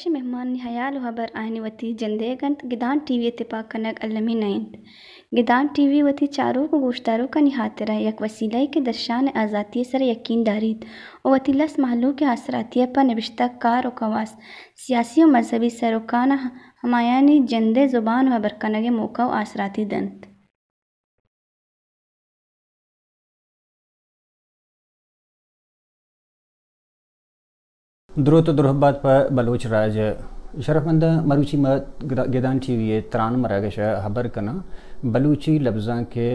مہمانانی ہیال و ہبر آیانی وتی جندئیگ انت، گدان ٹی وی ء تپاک کنگ المی نہ انت۔ گدان ٹی وی وتی چاروک و گوشداروکانی ہاترا یک وسیلہ یے کہ درشان آزاتی ء سرا یقین داریت و وتی لس مہلوک ء آسراتی ء پہ نبشتہ کار و کواس، سیاسی و مذہبی سروکان ء ہمایانی جندئے زبان و ہبر کنگ ء موقع و آسراتی دنت۔ دروت و درہبات پہ بلوچ راج ء۔ شرفمنداں، مروچی ما گدا-، گدان ٹی وی ء تران مراگش ء ہبر کناں بلوچی لبزانک ء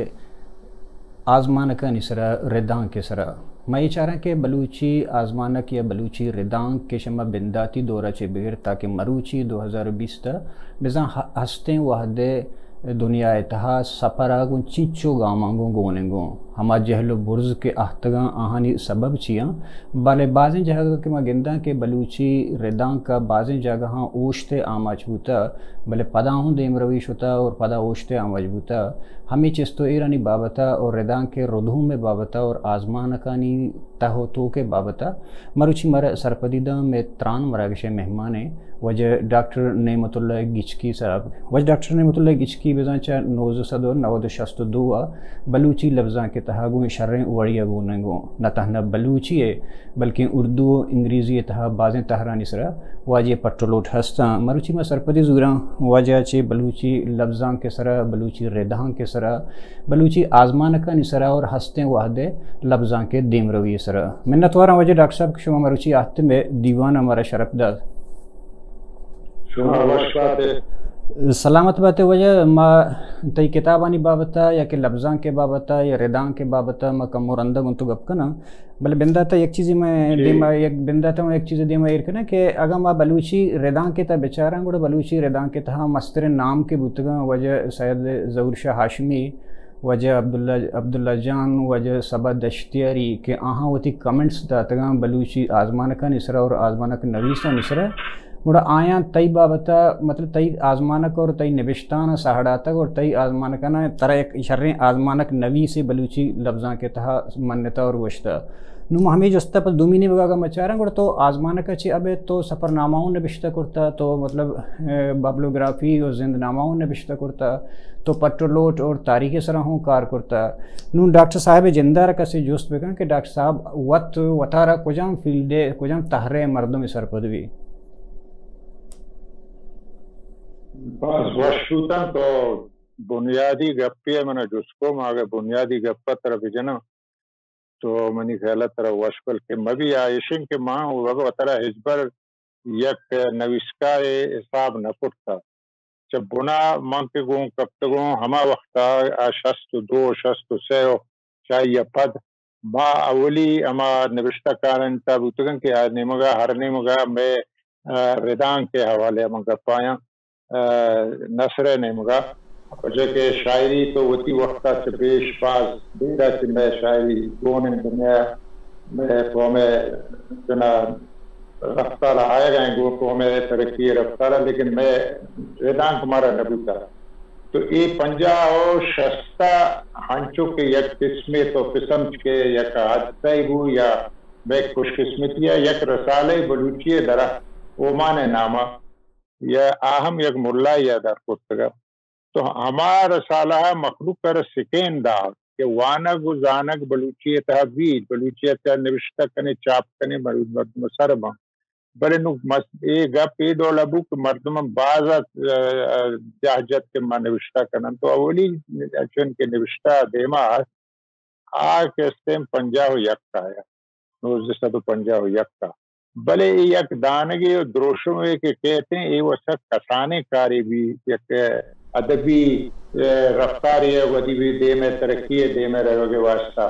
آزمانکانی سرا، ردانک ء سرا۔ ما اے چاراں کہ بلوچی آزمانک یا بلوچی ردانک کہ شما بنداتی دور ء چہ بگر تاکہ مروچی دو ہزار بیست ء بزاں ہ-، ہستیں وہد ء دنیا ء تہا سپر ء گوں چنچو گاماں گوں گون انت، گوں ہما جہل و برز کہ اہتگاں آہانی سبب چی آں؟ بلے بازیں جاگہ کہ ما گنداں کہ بلوچی ردانک ء بازیں جاگہاں اوشت ء آماچ بوتہ، بلے پدا ہوں دیمروی شتہ اور پدا اوشت ء آماچ بوتہ۔ ہمے چست و ایرانی بابت ء اور ردانک ء ردوم ء بابت ء اور آزمانکانی تہ و توک ء بابت ء مروچی مارا سرپدی داں مئے تران مراگش ء مہمان ء واجہ ڈاکٹر نعمت اللہ گچکی صاحب۔ واجہ ڈاکٹر نعمت اللہ گچکی بزاں چہ نوزدہ سد و نود و شست و دو ء بلوچی لبزانک ء تہا گوں شریں وڑی ء گون انت، گوں نہ تہنا بلوچی ء بلکیں اردو و انگریزی ء تہا بازیں تہرانی سرا واجہ ء پٹ و لوٹ ہستاں۔ مروچی ما سرپدی زوراں واجہ ء چہ بلوچی لبزانک ء سرا، بلوچی ردانک ء سرا، بلوچی آزمانکانی سرا اور ہستیں وہد ء لبزانک ء دیمروی ء سرا۔ منتواراں واجہ ڈاکٹر صاحب کہ شما مروچی آہت مئے دیوان ء مارا شرپ دات۔ شما وش بات ئے۔ سلامت بات ئے واجہ، ما تئی کتابانی بابت ء یا کہ لبزانک ء بابت ء یا ردانک ء بابت ء ما کمو رندا گوں تو گپ کناں، بلے بندات ء یک چیزے مئے جی۔ دیما، یک بندات ء یک چیزے دیما ایر کناں کہ اگاں ما بلوچی ردانک ء تہا بچاراں گڑا بلوچی ردانک ء تہا مستریں نام کہ بوتگاں واجہ سید ظہور شاہ ہاشمی، واجہ عبداللہ، عبداللہ جان، واجہ صبا دشتیاری کہ آہاں وتی کمنٹس داتگاں بلوچی آزمانکانی سرا اور آزمانک نویسانی سرا، گڑا آیاں تئی بابت ء، مطلب تئی آزمانک اور تئی نبشتان ء ساڑاتگ اور تئی آزمانکاں ترا یک شریں آزمانک نویسے بلوچی لبزانک ء تہا منتہ اور گوشتہ۔ نوں ما ہمے جست ء پہ دومی نیمگا اگاں ما چاراں، گڑا تو آزمانک ء چہ ابید تو سفرنامہ اوں نبشتہ کرتہ، تو مطلب، ء، بابلوگرافی و زندنامہ اوں نبشتہ کرتہ، تو پٹ و لوٹ اور تاریخ ء سرا ہوں کار کرتہ۔ نوں ڈاکٹر صاحب ء جندارا کسے جست بکن کہ ڈاکٹر صاحب وت وتارا کجام فیلڈ ء کجام تہرے مردم ء سرپد بی؟ باز وش بوتن تو بنیادی گپے ء منا جست کو، ما اگہ بنیادی گپ ء ترا بجناں تو منی خیال ء ترا وش بلکہ مہ بی، آ ایشن کہ ما وگ وترا ہچبر یک نویسکارے حساب نہ کرتہ۔ چہ بنا من کہ گون کپتگوں ہما وخت ء، آ شست و دو، شست و سے و چہ آئی ء پد ما اولی ہما نبشتہ کارانی تہا بوتگاں کہ آ نیمگا، ہر نیمگا مئے، ء، ردانک ء حوالے ء من گپ آیاں۔ ء، نثر ء نیمگا، پرچا کہ شاعری تو وتی وقت ء چہ پیش باز دیر ء چہ مئے شاعری گون انت، دنیا ء مئے قوم ء چنا رفتار آیگ ء گوں قوم ء ترقی ء رفتار ء، لیکن مئے ردانک مارا نہ بوتگ۔ تو اے پنجاہ و شست ء ہنچو کہ یک قسمے تو پسمچ کہ یک حادثہ ء بو یا مئے خوش قسمتی ء یک رسالہ بلوچی ء درا اومان ء نام ء یا آ ہم یک ملایے ء در کرتگ ات۔ تو ہما رسالہ ء مخلوق ء را سکین دات کہ وانگ و زانگ بلوچی ء تہا بیت، بلوچی ء تہا نبشتہ کنے، چاپ کنے، مر-، مردم ء سر باں۔ بلے نوں مس-، اے گپ اے ڈول ء بوت کہ مردماں باز ء، ء، جہد جت کہ ما نبشتہ کنن۔ تو اولی چون کہ نبشتہ دیما است، آ کہ استیں پنجاہ و یک ء آیا، نوزدہ سد و پنجاہ و یک ء۔ بلے اے یک دانگے و دروشمے کہ کہتیں، اے وسا کسانیں کارے بی، یک ادبی، ء، رفتارے ء ودی بی دیم ء ترقی ء دیم ء روگ ء واسطہ۔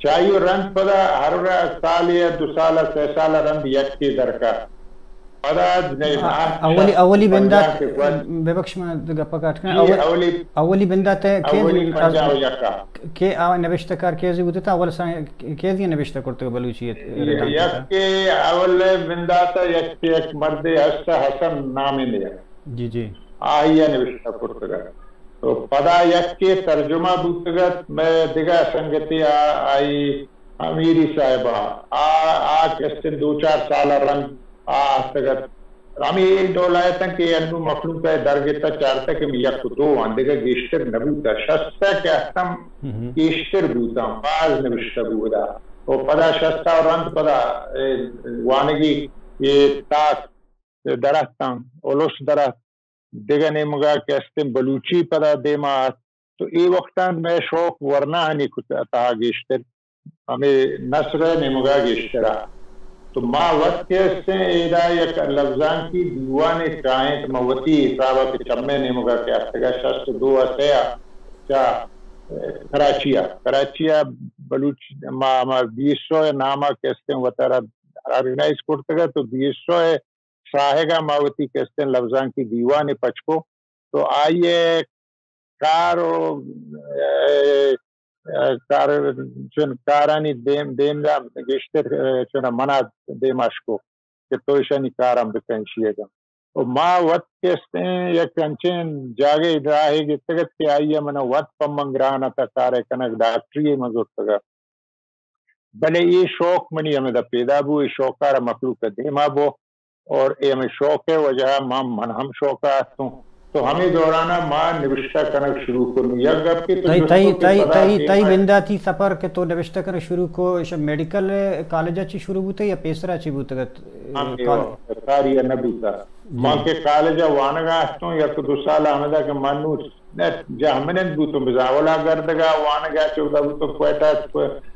چائی و رند پدا ہر سالے ء دو سال ء سہ سال ء رند یکے درکا۔ پدا نئے آ، آ، اولی، اولی بندات، پنجاہ کے گوات۔ ببخش من گپ کاٹ کناں۔ جی، اولی، اولی، اولی بندات ء کیز اولی پنجاہ و یک ء۔ کہ آ نبشتہ کار کیزی بوتتا، اول سا کیزی نبشتہ کرتگ بلوچی ء ردانک ء تہا؟ یک کہ اول بندات ء یک، یک مردے ہست حسن نامے نے۔ جی، جی۔ آئی ء نبشتہ کرتگ۔ تو پدا یکے ترجمہ بوتگ ات، مئے دگہ سنگتے آ، آئی امیری صاحب ء، آ، آ کستیں دو چار سال ء رند آ آتگ ات۔ ہمے ڈول ءَ اتاں کہ انوں مخلوق ءَ درگت ءَ چارتہ کہ یک دو آں، دگہ گیشتر نہ بوتہ۔ شست ءَ کہ ہستم، ہم۔ گیشتر بوتاں، باز نبشتہ بوتہ۔ و پدا شست ءَ رند پدا، اے، وانگی اے تاک دراتکاں، الس درات، دگہ نیمگا کہ استیں بلوچی پدا دیما آت۔ تو اے وقتاں مئے شوق ورناہانی کت-، تہا گیشتر، ہمے نثر ءِ نیمگا گیشتر آ۔ تو ما وت کہ استیں ایدا یک لبزانکی دیوانے کاینت، ما وتی حسابا کہ چمے نیمگا کہ آتکگا شست و دو ءَ سے ءَ چا کراچی ءَ، کراچی ءَ بلوچ ما، ما بی ایس او ءِ ناما کہ استیں وتارا آرگنائز کرتگا، تو بی ایس او ءِ ساہگا ما وتی کہ استیں لبزانکی دیوانے پچ کو، تو آئی ءِ کار و، اے، اے، کار، چون کارانی دیم، دیم دا گیشتر، اے، چون منا دیما شکو کہ تو ایشانی کاراں بکن شیگا۔ و ما وت کہ استیں یک انچیں جاگہے راہے گپتگ ات کہ آئی ءَ منا وت پمن گران ات کارے کنگ، ڈاکٹری ءَ من زرتگ ات۔ بلے اے شوق منی ہمدا پیدا بو، اے شوق ءَ را مخلوق ءَ دیما بو، اور اے ہمے شوق ءِ وجہ ءَ ما، من ہم شوق ءَ ہستوں۔ تو ہمے دوران ءَ ما نبشتہ کنگ شروع کرنو۔ یک گپ کہ تو تئی، جستو تئی، کہ تئی، پدا تئی، تئی دیما بنداتی سفر کہ تو نبشتہ کنگ شروع کو، ایش میڈیکل کالج ءَ چی شروع بوتگ یا پیسرا چی بوتگ ات؟ ہم، کال- کاری ءَ نہ بوتگ۔ جی۔ ما کہ کالج ءَ وانگ ءَ ہستوں، یک دو سال ہمدا کہ من نوں نہ جاہ منند بوتوں، بزاں اولا گردگا وانگا چہ اودا بوتوں کوئٹہ،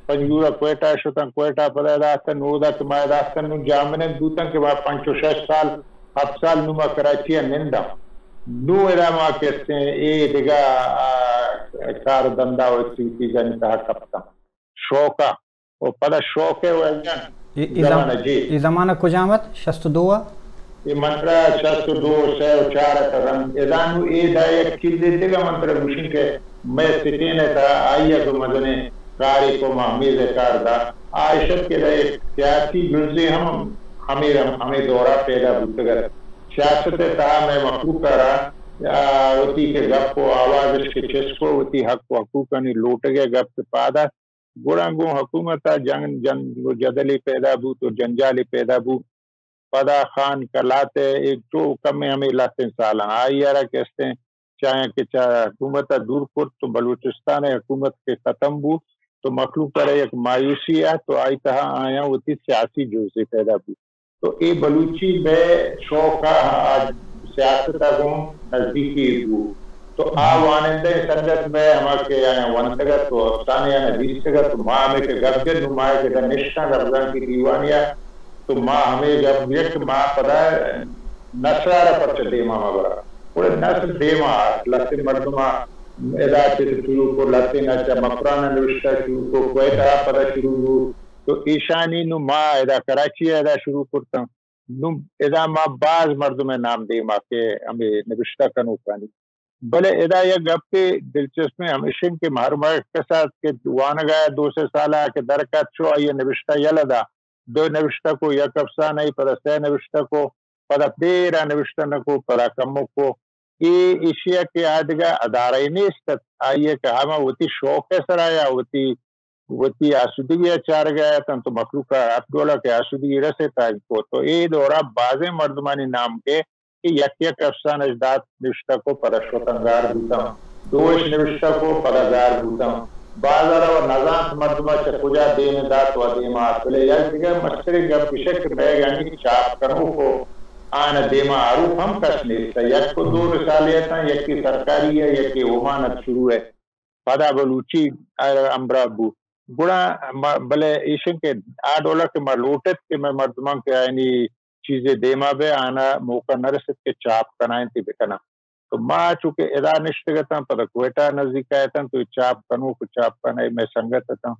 پنجگور ءَ کوئٹہ شتاں، کوئٹہ پدا ادا اتن، اودا کہ ما ادا اتن نوں جاہ منند بوتاں کہ ما پنچ و شش سال، ہپت سال نوں ما کراچی ءَ ننداں۔ نوں ادا ما کہ استیں اے دگہ، آ، کار و دندا و ایکٹیویٹیزانی تہا کپتاں۔ شوق ءَ و پدا شوق ءِ وجہ ءَ اے، اے زم-، زمانہ جی۔ اے زمانہ کجام ات؟ شست و دو ءَ؟ اے منترا شست و دو، سے و چار ءَ ترند۔ ادا نوں اے دا یک چیزے دگہ منترا گوشیں کہ مئے سکین ءِ تہا آئی ءَ کہ مزنیں کارے کو، ما ہمیز ءِ کار دا۔ آ اش ات کہ دا یک سیاسی جزے ہم ہمے، ہمے دورا پیدا بوتگ ات۔ سیاست ءِ تہا مئے مخلوق ءَ را، آ، وتی کہ گپ و آواز اش کہ چست کو، وتی حق و حقوقانی لوٹگ ءِ گپ کہ پاد ات، گڑا گوں حکومت ءَ جنگ، جنگ و جدلے پیدا بوت و جنجالے پیدا بوت۔ پدا خان کلات ءَ اے چو کمیں ہمے لہتیں سالاں آئی ءَ را کہ استیں چاہاں کہ چہ حکومت ءَ دور کرت تو بلوچستان ءِ حکومت کہ ختم بوت تو مخلوق ءَ را یک مایوسی ات تو آئی تہا آیاں وتی سیاسی جزے پیدا بوت۔ تو اے بلوچی مئے شوق ءَ آ سیاست ءَ گوں نزدیکی بو۔ تو آ وانندہ سنگت مئے ہما کہ آیاں ونتگ ات و افسانے آناں دیستگ ات، تو ما ہمے کہ گپ جت، نوں ما کہ ادا نشتاں لبزانکی دیوانے ءَ، تو ما ہمے گپ جت کہ ما پدا نثر ءَ را پرچہ دیما مہ براں۔ گڑا نثر دیما آت، لہتیں مردماں ادا چہ شروع کو، لہتیں ءَ چہ مکران ءَ نوشتہ شروع کو، کوئٹہ ءَ پدا شروع بو۔ تو ایشانی نوں ما ادا کراچی ءَ ادا شروع کرتاں۔ نوں ادا ما باز مردم ءِ نام دیما کہ ہمے نبشتہ کنوکانی۔ بلے ادا یک گپے دلچسپیں ہمیش انت کہ ہر مئے کس ات کہ وانگ ءَ دو سے سال ءَ کہ درکات شو آئی ءَ نبشتہ یلہ دا، دو نبشتہ کو، یک افسانہ ءَ پدا سے نبشتہ کو، پدا دیر ءَ نبشتہ نہ کو، پدا کمک کو۔ اے ایشی ءَ کہ آ دگہ ادارہ ئے نیست ات، آئی ءَ کہ ہما وتی شوق ءِ سرا یا وتی وتی آسودگی ءَ چارگ ءَ اتنت و مخلوق ءَ ہر ڈول ءَ کہ آسودگی رسیت آ کو۔ تو اے دور ءَ بازیں مردمانی نام کہ یک یک افسانہ اش دات نوشتہ کو، پدا شتاں گار بوتاں، دو اش نوشتہ کو، پدا گار بوتاں۔ باز ءَ را و نزانت مردم ءَ چہ کجا دیم دات و دیم آت۔ بلے یک دگہ مستریں گپ ایش کہ مئے گانی چاپ کنوک و آن ءَ دیما آروک ہم کس نیست۔ یک و دو رسالے اتاں، یکے سرکاری ءَ، یکے اومان ات شروع ءَ۔ پدا بلوچی ءَ ہمراہ بو۔ گڑا ما، بلے ایش انت کہ آ ڈول ءَ کہ ما لوٹ ات کہ مئے مردماں کہ آیانی چیزے دیما بہ، آناں موقع نہ رست کہ چاپ کنائینت بکناں۔ تو ما چونکہ ادا نشتگ اتاں، پدا کوئٹہ نزیک ءَ اتاں، تو چاپ کنوک و چاپ کنائینت مئے سنگت اتاں۔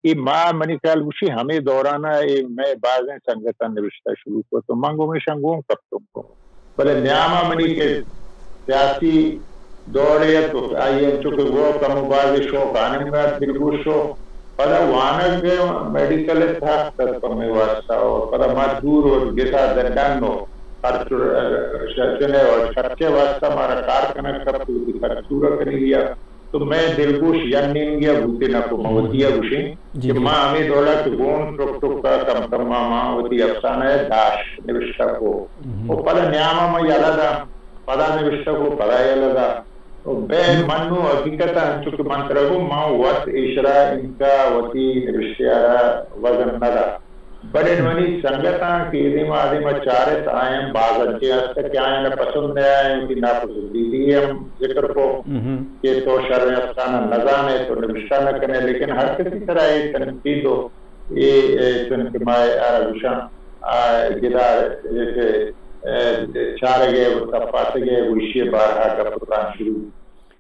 اے ما، منی خیال گوشی ہمے دوران ءَ اے مئے بازیں سنگتاں نبشتہ شروع کت و من گوں ایشاں گون کپتوں کو۔ بلے نیام ءَ منی کہ سیاسی دورے ات و آئی انچو کہ گوں کم و بازے شوق آنمگا دلگوش و پدا وانگ میڈیکل ءِ سخت ات پہ مئے واسطہ و پدا ما دور و گسا ڈن و خرچ، چنے و خرچے واسطہ مارا کار کنگ کپت و وتی خرچ پورا کنگی ءَ۔ تو مئے دلگوش یک نیمگے ءَ بوتے نہ کو۔ ما وتی ءَ گوشیں جی، کہ جی۔ ما ہمے ڈول ءَ کہ گون ٹک ٹک ءَ کم کم ءَ ما وتی افسانہ ءَ داشت، نبشتہ کو۔ ہم۔ و پدا نیام ءَ ما یلہ داں، پدا نبشتہ کو، پدا یلہ داں۔ و بے ہم۔ من نوں حقیقت ءَ انچو کہ من ترا گوں، ما وت ایشرا انکا وتی نبشتہ ءَ را وزن نہ داں۔ بلے ہم۔ منی سنگتاں کہ اے دیما آ دیما چارت، آیاں باز انچیں ہست کہ آیاں پسند نہ آئیں، وتی ناپسندیدگی ہم ذکر کو ہم۔ کہ تو شریں افسانہ نہ زانے، تو نبشتہ نہ کنے، لیکن ہر کسی سرا اے تنقید و اے، اے چون کہ ما آرا گوشاں، آ، گدا، اے، اے، چارگے و تپاتگے و ایشی بارہا گپ تران شروع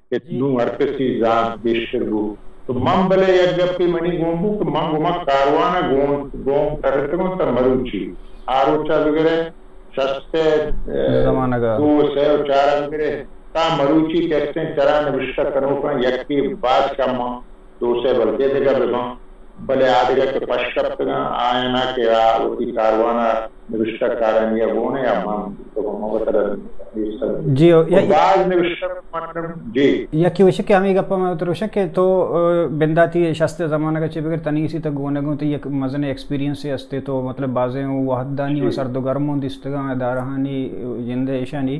کہ جی۔ نوں ہر کسی زانت گیشتر بو۔ تو من بلے یک گپے منی گون بو کہ من گوما کاروان ءَ گون، گون ترتگوں تا مروچی۔ آ روچا بگرے شست ءَ، اے، زمانگ ءَ۔ دو، سے و چار ءَ بگرے تا مروچی کسیں چرا نبشتہ کنوکاں یکے باز کم آں، دو سے بلکہ دگہ بہ باں، بلے آ دگہ کہ پش کپتگاں، آیانا کہ آ وتی کاروان ءَ نبشتہ کارانی ءَ گون ءَ یا من تو من وترا نبشتہ۔ جی، او، و یا، باز نبشتہ من، جی۔ یکی وشک کہ ہمیں گپا میں اتر وشک کہ تو، آ، بنداتی شست زمانگ چے بگر تنی اسی تک گونگوں تو یک مزن ایکسپیرینس ہستے تو مطلب بازیں وحدانی و جی۔ سرد و گرموں دیستگاں ادارہانی جند ایشانی۔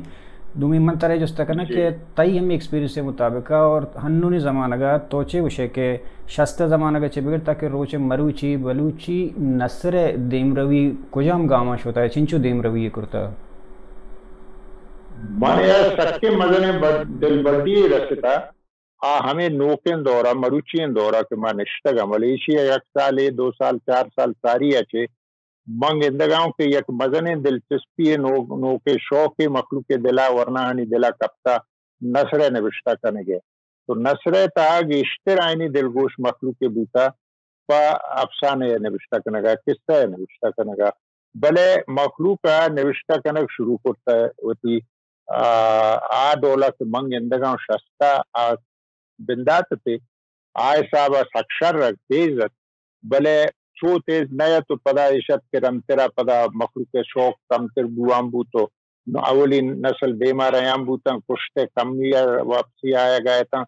دومی من ترا جست کناں جی۔ کہ تئی ہمیں ایکسپیرینس مطابق اور ہنونی زمانگا تو چے گوشے کہ شست زمانگ چے بگر تاکہ روچ مروچی بلوچی نثر دیمروی کجام گاماں شوتا ہے، چنچو دیمروی کرتا؟ من یا سکے مزن بڈ-، دلبڈی رستا۔ آ ہمیں نوکیں دورا، مروچی دورا کہ ما نشتگا، ملیشیا یک سال، دو سال، چار سال ساری اچے من گندگاؤں کہ یک مزنیں دلچسپی نو-، نوکیں شوقے مخلوق دلا، ورناہانی دلا کپتا نثر نبشتہ کنگے۔ تو نثر ءِ تہا گیشتر آئینی دلگوش مخلوق ءِ بوتا پہ افسانہ ءِ نبشتہ کنگ ءَ، قصہ ءِ نبشتہ کنگ ءَ، بلے مخلوق ءَ نبشتہ کنگ شروع کرتہ وتی، آ، آ ڈول ءَ کہ من گندگاں شست ءَ آ بندات تے آ حساب ءَ سک شر ات، تیز ات، بلے چو تیز نہ ات و پدا ایش ات کہ رمترا پدا مخلوق ءِ شوق کمتر بوان بوت و اولی نسل دیما ریان بوتاں، کشت ءِ کمی ءَ واپسی آیگ ءَ اتاں،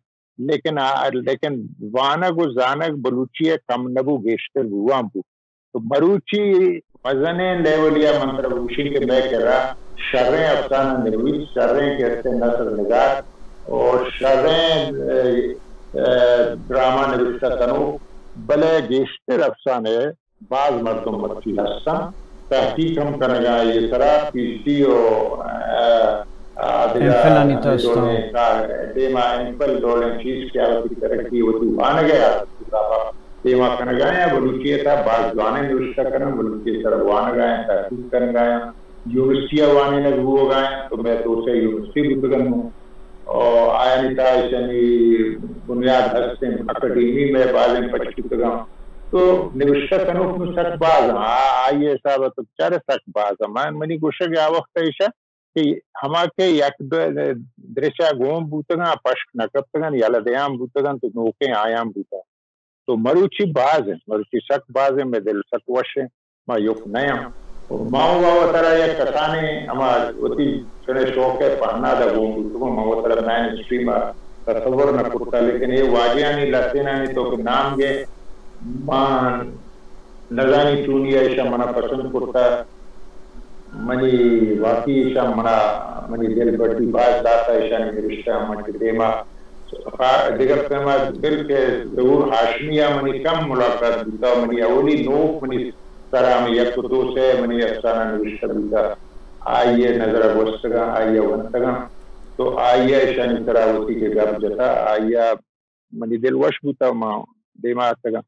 لیکن آ، لیکن وانگ و زانگ بلوچی ءِ کم نہ بو، گیشتر بوان بو۔ تو مروچی مزنیں لیولیا من ترا گوشیں کہ مئے کرا شریں افسانہ نبیس، شریں کسہ نثر نگار اور شریں، اے، اے، ڈرامہ نبشتہ کنوک، بلے گیشتر افسانے باز مردم مرچی ہستاں، تحقیق ہم کنگا، اے سرا پی ایچ ڈی و، اے، آ، دگہ ایم فل آنی تو ہمے استاں۔ ڈولیں کار، دیما ایم فل ڈولیں چیز کہ آ وتی ترقی وتی وانگ ءِ آ دیما کنگا یا بلوچی ءِ تہا باز جوانیں نبشتہ کناں، بلوچی ءِ سرا وانگا یا تحقیق کنگا یا یونیورسٹی ءَ وانینگ بوگا یا تو مئے دو سے یونیورسٹی بوتگن نوں۔ او آیانی تہا ایشانی بنیاد ہستیں، اکیڈمی مئے بازیں پچ بوتگاں۔ تو نبشتہ کنوک نوں سک باز آں، آ، آئی حساب ءَ تو بچارے سک باز آں۔ من، منی گوشگ ءِ آ وخت ایشا کہ ہما کہ یک دو درچا گون بوتگاں، پشک نہ کپتگاں، یلہ دیان بوتگاں تو نوکیں آیان بوتگ۔ تو مروچی باز انت، مروچی سک باز انت، مئے دل سک وش انت، ما یک نیاں۔ ما و وترا یک کسانیں ہما وتی چنے شوق ءِ پہناد ءَ گون بوتگوں، ما وترا مین اسٹریم ءَ تصور نہ کرتا، لیکن اے واجہانی لہتینانی تو کہ نام گے، ما نزانی چونی ءَ ایشاں منا پسند کرتا۔ منی واقعی ایشاں منا، منی دل بڈی باز داتا ایشانی نبشتہ من کہ دیما دگہ پیما بلکہ ظہور ہاشمی ءَ منی کم ملاقات بوتا، منی اولی نوک منی سرا ہمے یک و دو سے منی افسانہ نبشتہ بوتا، آئی ءِ نظر ءَ گوستگاں، آئی ءَ ونتگاں، تو آئی ءَ ایشانی سرا وتی کہ گپ جتا، آئی ءَ منی دل وش بوتا، ما دیما اتگاں۔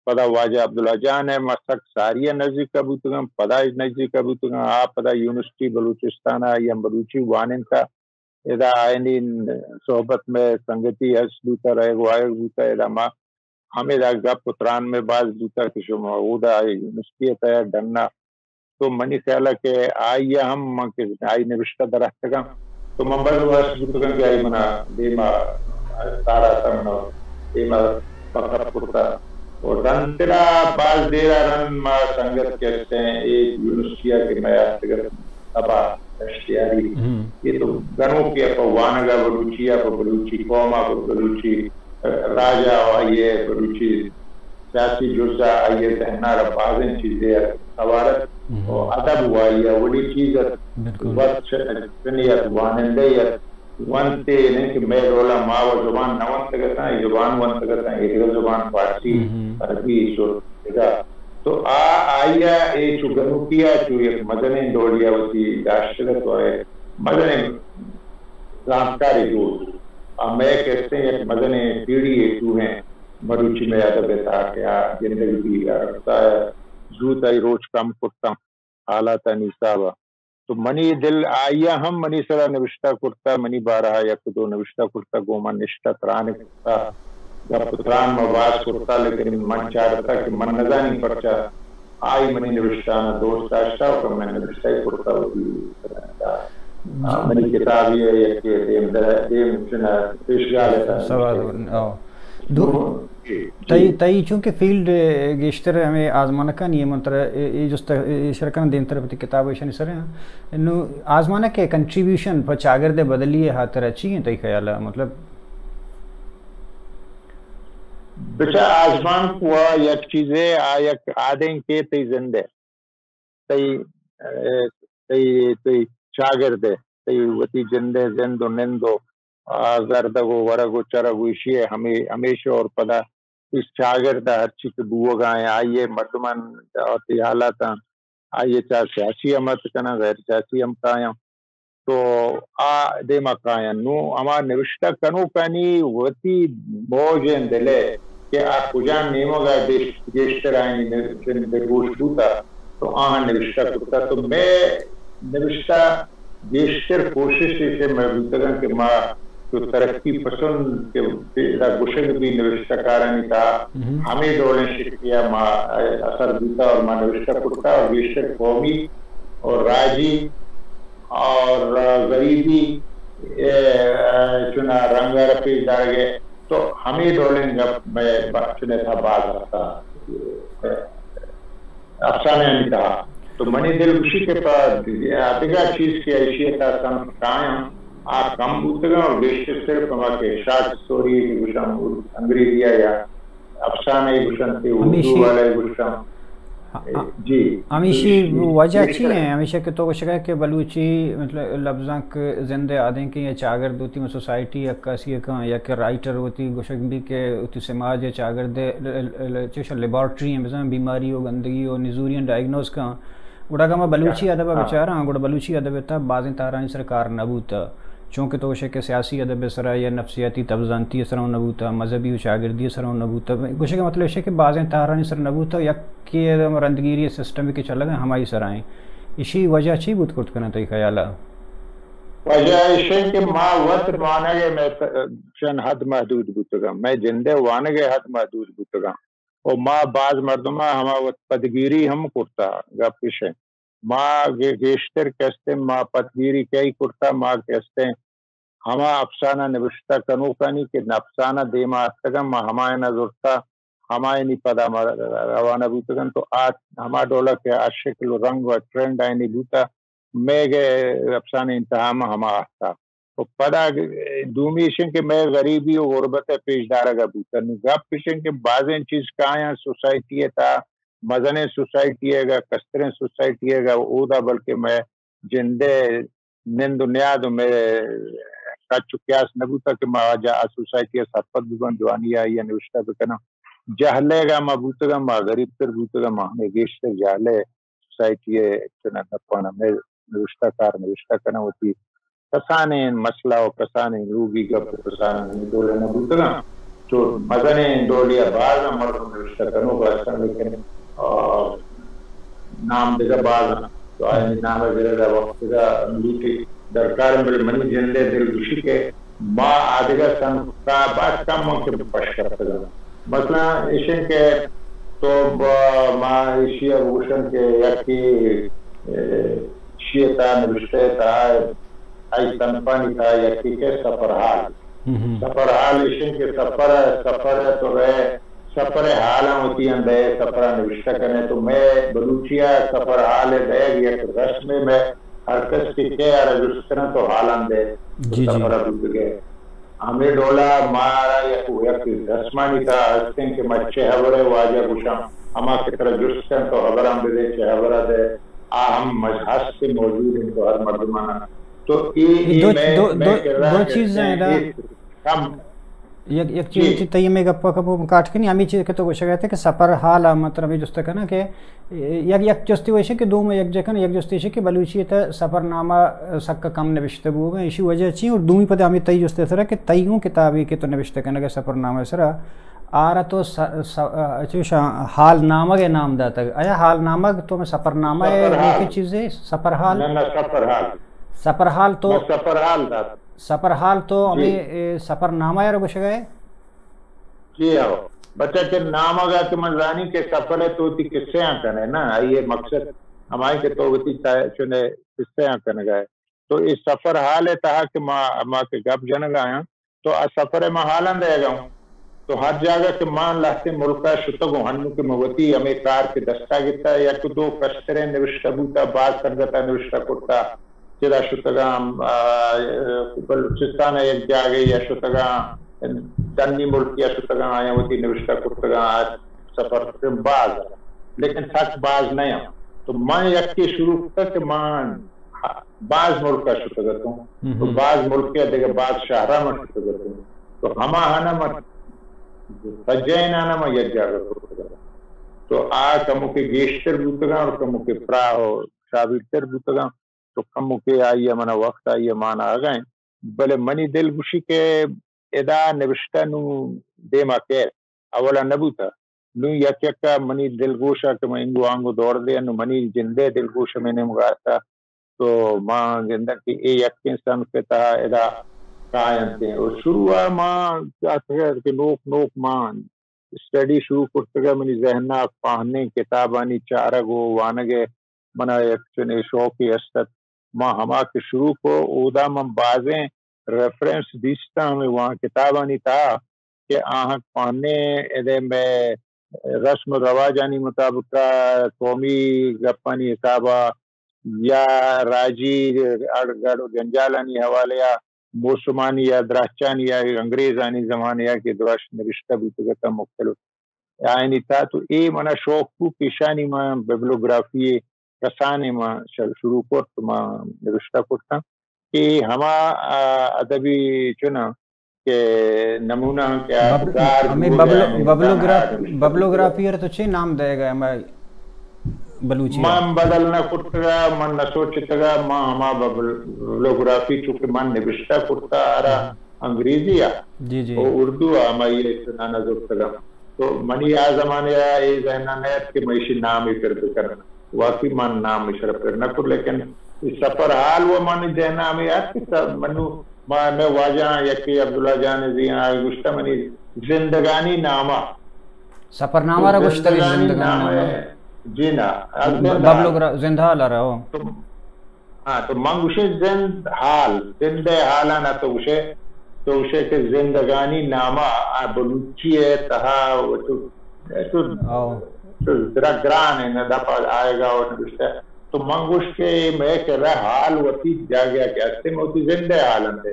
پدا واجہ عبداللہ جان ءَ ما سک ساری ءَ نزیک ءَ بوتگاں، پدا نزیک ءَ بوتگاں، آ پدا یونیورسٹی بلوچستان ءَ آئی ہم بلوچی وانینتا۔ ادا آیانی صحبت مئے سنگتی ہست بوتا، رہگ وایگ بوتا، ادا ما ہمے دا گپ و تران مئے باز بوتا کہ شما اودا یونیورسٹی ءِ تہا ڈن ءَ تو منی خیال ءَ کہ آئی ءَ ہم من کہ آئی نبشتہ دراتکگاں تو من بس وش بوتگاں کہ آئی منا دیما سارا تا، منا دیما پکپ کرتا۔ و رند ترا باز دیر ءَ رند ما سنگت کہ استیں اے یونیورسٹی ءَ کہ مئے آتکگ ات تبا دشتیاری۔ ہم۔ اے تو گنوکے ءَ پہ وانگ ءَ بلوچی ءَ، پہ بلوچی قوم ءَ، پہ بلوچی راج ءَ و آئی ءِ بلوچی سیاسی جز ءَ آئی ءِ ذہن ءَ را بازیں چیزے ءَ سوار ات۔ و ادب و آئی ءِ اولی چیز ات۔ بالکل۔ وت چ-، چنے ات، وانندہ ات۔ ونتے نہ کہ مئے ڈول ءَ ما و زبان نہ ونتگ اتاں، اے زبان ونتگ اتاں، اے دگہ زبان فارسی، عربی، سر، دگہ۔ تو آ، آئی ءَ اے چو گنوکی ءَ چو یک مزنیں ڈولے ءَ وتی داشتگ ات و اے مزنیں زانتکارے جوڑ بوت۔ آ مئے کہ استیں یک مزنیں پیڑی یے ٹوہیں مروچی مئے ادب ءِ تہا کہ آ گندگ بیت، آ رفتہ ءَ زوت آئی روچ کم کرتاں حالاتانی حساب ءَ۔ تو منی دل آئی ءَ ہم منی سرا نبشتہ کرتہ، منی بارہ ءَ یک دو نبشتہ کرتہ، گوں من نشتہ تران کرتہ، گپ تران ما باز کرتہ، لیکن من چارتہ کہ من نزانیں پرچا آئی منی نبشتاناں دوست داشتہ و کہ من نبشتہ ئے کرتہ وتی، آ، منی کتابے ءِ یکے دیم در-، دیم چنا پیشگال ءِ تہا سوال، نبشتہ۔ او۔ دو-، جی، جی۔ تئی، تئی چونکہ فیلڈ گیشتر ہمے آزمانکانی ءَ، من ترا اے، اے جست، اے، اے شرکن دیمتر وتی کتاب ایشانی سر ءَ۔ نو آزمانک ءِ کنٹریبیوشن پہ چاگرد ءِ بدلی ءِ ہاترا چی انت تئی خیال ءَ؟ مطلب، بچا آزمانک و یک چیزے آ یک آدینکے تئی زند ءِ، تئی، اے، تئی، تئی چاگرد ءِ، تئی وتی جند ءِ زند و نند و، آ، گردگ و ورگ و چرگ و ایشی ءِ ہمے-، ہمیش اور پدا اس چاگرد ءَ ہرچی کہ بوگ ءَ ایں، آئی ءِ مردمان وتی حالاتاں، آئی ءِ چاہ سیاسی ہم ات کناں، غیر سیاسی ہم کایاں۔ تو آ دیما کایاں۔ نوں ہما نبشتہ کنوکانی وتی موجیں دل ءِ کہ آ کجام نیمگ ءَ گیش-، گیشتر آیانی دلگوش بوتہ، تو آہاں نبشتہ کرتہ۔ تو مئے نبشتہ گیشتر کوشش ایش مئے بوتگاں کہ ما چو ترقی پسند کہ ادا گوشگ بی نبشتہ کارانی تہا ہمے ڈولیں شکلے ءَ ما اثر بوتہ اور ما نبشتہ کرتہ اور گیشتر قومی اور راجی اور غریبی، اے، چنا رنگ ءَ را پیش دارگ ءَ، تو ہمے ڈولیں گپ مئے بخشنے تھا باز ہفتہ افسانہ آنی تہا۔ تو منی دل گوشی کہ پہ دگہ چیز کہ ایشی ءِ تہا سم کایاں، آ کم بوتگاں اور گیشتر صرف ہما کہ شارٹ اسٹوری کہ گوشاں انگریزی ءَ یا افسانہ ای گوشنت، اردو ہمیشی، والا ای گوشاں۔ ہاں، ہاں۔ جی۔ ہمیشی جی، وجہ جی، چی جی۔ ہیں؟ ہمیشہ کہ تو گوشگا کہ بلوچی، مطلب، لبزانک زندہ آدینکیں یا چاگرد وتی سوسائٹی عکاسی کن یا کہ رائٹر وتی گوشگ بی کہ وتی سماج یا چاگرد ل-، ل-، ل-، چوش لیبارٹری ہیں، بزاں بیماری و گندگی و نزوریاں ڈائگنوز کن۔ گڑا اگاں ما بلوچی ادب ءَ ہاں۔ بچاراں، گڑا بلوچی ادب ءِ تہا بازیں تہرانی سر کار نہ بوتہ۔ چونکہ تو گوشے کہ سیاسی ادب ءِ سرا یا نفسیاتی تبزانتی ءِ سرا نہ بوتہ، مذہبی و چاگردی ءِ سرا نہ بوتہ۔ گوشے کہ مطلب ایشی کہ بازیں تہرانی سر نہ بوتہ، یکے رندگیری سسٹم کہ چلگا ہمائی سرا ایں۔ ایشی وجہ چی بوت کرت کناں تئی خیال ءَ؟ وجہ ایشی کہ ما وت وانگ ءِ مئے چن حد محدود بوتگاں، مئے جند ءِ وانگ ءِ حد محدود بوتگاں۔ و ما باز مردماں ہما وت پدگیری ہم کرتا، گپ اش انت۔ ما گے-، گیشتر کہ استیں ما پدگیری کئی کرتا، ما کہ استیں ہما افسانہ نبشتہ کنوکانی کہ افسانہ دیما اتکگاں، ما ہمایانا زرتا، ہمایانی پدا ما روانہ بوتگن، تو آ ہما ڈولا کہ آ شکل و رنگ و ٹرینڈ آیانی بوتا، میگہ افسانہ انتہا ما ہما آتکا۔ و پدا دومی ایش انت کہ مئے غریبی و غربت ء پیش دارگ ء بوتہ۔ نوں گپ ایش انت کہ بازیں چیز کایاں سوسائٹی ء تہا، مزنیں سوسائٹی ء گا، کستریں سوسائٹی ء گا، اودا بلکہ مئے جند ء نند و نیاد و مئے کچ و قیاس نہ بوتہ کہ ما آ جا-، آ سوسائٹی ء سرپد بباں، جوانی ء آئی ء نوشتہ بکناں۔ جہل ء گا ما بوتگاں، ما غریب تر بوتگاں، ما ہمے گیشتر جہل ء سوسائٹی ء چنا گپاں مئے نوشتہ کار نوشتہ کناں، وتی کسانیں مسئلہ و کسانیں لوگی گپ و کسانیں ڈولے نہ بوتگاں۔ چو مزنیں ڈولے ء بازاں مردم نوشتہ کنوک ہستاں، لیکن، آ، نام دگہ بازاں۔ تو آیانی نام ء گرگ ء وقت دگہ لوٹی درکار انت، بلے منی جند ء دلگوشی کہ ما آ دگہ سنگت ء باز کم انت کہ پش کپتگاں۔ مثلاً ایش انت کہ تو ب-، ما ایشی ء بگوشن کہ یکے، ء، ایشی ء تہا نبشتہ ء تہا آئی صنفانی تہا یکے کہ سفر حال۔ سفر حال ایش انت کہ سفر ء، سفر ء تو رئے، سفر ء حالاں وتی اندئے، سفر ء نبشتہ کنئے، تو مئے بلوچی ء سفر حال ء دئیگ یک رسمے، مئے ہر کس کہ کئے آرا جست کناں تو حالاں دئے، جی، جی۔ سفر ء بوتگئے۔ ہمے ڈولا مارا یک، یک رسمانی تہا ہستیں کہ ما چہ ہبرے واجہ گوشاں، ہما کہ ترا جست کنت تو ہبراں بدے، چہ ہبرا دے، آ ہم مج-، ہست موجود انت تو ہر مردمانا۔ تو اے، اے اے دو، مئے، دو، مئے دو، کرا دو چیز ہیں ادا۔ اے کم۔ یک، یک چیز، جی۔ چیز تئی ہمے گپ ء کپو کاٹ کنی، ہمے چیز کہ تو گوشگ ء ات کہ سفر حال ء من ترا ہمے جست کناں کہ یک، یک جستے وش کہ دوم یک جہ کن، یک جستے اش کہ بلوچی ء تہ سفر نامہ سک کم نبشتہ بوگ ء، ایشی وجہ چی؟ اور دومی پد ہمے تئی جست ء سرا کہ تئی اوں کتابے کہ تو نبشتہ کنگ ء سفر نامہ ء سرا، آرا تو س-، س-، چوش حال نامگ ء نام داتگ۔ آیا حال نامگ تو ہمے سفر نامہ ء سفر حال۔ لیکہ چیزے؟ سفر حال؟ نہ، نہ، سفر حال۔ سفر حال تو ما سفر حال دات۔ سفر حال تو جی۔ ہمے، اے، سفر نامہ ء را گوشگ ء؟ جی ہو۔ بچہ کہ نامگ ء کہ من زانی کہ سفر ء تو وتی قصہ آں کنے نا، آئی ء مقصد ہمائی کہ تو وتی تا-، چنے قصہ آں کنگ ء۔ تو اے سفر حال ء تہا کہ ما، ما کہ گپ جنگ ء آیاں، تو آ سفر ء ما حالاں دئیگ ء اوں۔ تو ہر جاگہ کہ ما لہتیں ملک ء شتگ اوں، ہنو کہ من وتی ہمے کار کہ دستا گتا، یک دو کستریں نوشتہ بوتا، باز سنگت ء نوشتہ کرتا، چدا شتگاں، آ، بلوچستان ء یک جاگہے ء شتگاں، ڈنی ملکے ء شتگاں، آیاں وتی نوشتہ کرتگاں، آ سفر باز، لیکن سک باز نہ آں۔ تو من یکے شروع کتا کہ من باز ملک ء شتگ اتوں۔ تو باز ملک ء دگہ باز شہر ء من شتگ اتوں۔ تو ہما ہن ء من سجہینان ء من یک جاگہ کرتگ اتوں۔ تو آ کموکے گیشتر بوتگاں اور کموکے پراہ و شابیرتر بوتگاں۔ تو کموکے آئی ء منا وقت آئی ء مان آگا انت۔ بلے منی دل گوشی کہ ادا نبشتہ نوں دیما کیت۔ اولا نہ بوتہ۔ نوں یک یک ء منی دلگوش ء کہ من انگو آنگو دور دے، نوں منی جندے دلگوش ہمے نیمگا اتہ۔ تو ما گنداں کہ اے یکیں صنف ء تہا ادا کاینت۔ و شروع ء ما اتکگ کہ نوک نوک ما اسٹڈی شروع کرتگ ء منی ذہن ء پہنیں کتابانی چارگ و وانگ ء منا یک چنیں شوقے است ات۔ ما ہما کہ شروع کو، اودا من بازیں ریفرنس دیستاں ہمے وان کتابانی تہا کہ آہاں پہنیں ادے مئے رسم و رواجانی مطابق ء، قومی گپانی حساب ء یا راجی اڑ گڑ و جنجالانی حوالے ء، موسمانی یا درہچانی یا انگریزانی زمانے ء کہ دراش نبشتہ بوتگ اتاں مختلف آیانی تہا۔ تو اے منا شوق بو کہ ایشانی من بیبلوگرافی ء کسانیں من ش-، شروع کرت، من نبشتہ کرتاں کہ ہما، آ، ادبی چناں کہ نمونہ کہ آ بب-، گار ہمیں بوگ ببلو-، ء انسان ببلوگراف-، ہا نبشتہ بوتگ۔ ببلوگرافی ء تو چے نام دئیگ ء ہمے بلوچی ء؟ من بدل نہ کرتگ ء، من نہ سوچتگ ء، من ہما ببل-، ببلوگرافی چونکہ من نبشتہ کرتہ آرا انگریزی ء جی، جی۔ و اردو ء ہمائی ء چنانا زرتگ ء۔ تو منی آ زمانے ء اے ذہن ء نہ ات کہ من ایشی نام ء پر بکناں۔ واقعی من نام ء شر پر نہ کت، لیکن اے سفر حال و منی ذہن ء ہمے ات کہ س-، منو ما ہمے واجہ آں، یکے عبداللہ جان زی آں، آئی گوشتہ منی زندگانی نامہ۔ سفر نامہ را تو گوشتگ زندگانی زندگانی نامہ نامہ۔ جی نا، ب-، زندہ ببلو حال۔ گرا-، زندہ حال ء را، او۔ تو ہاں، تو من گوشے زند حال، زند ء حالاں نہ تو گوشے، تو گوشے کہ زندگانی نامہ آ بلوچی ء تہا و تو، تو، او۔ تو درا گران ہے نہ دپا آئے گا و نبشتہ۔ تو من گوش کہ مئے کرا حال وتی جاگہ کہ ہستے، من وتی زند ء حال انت۔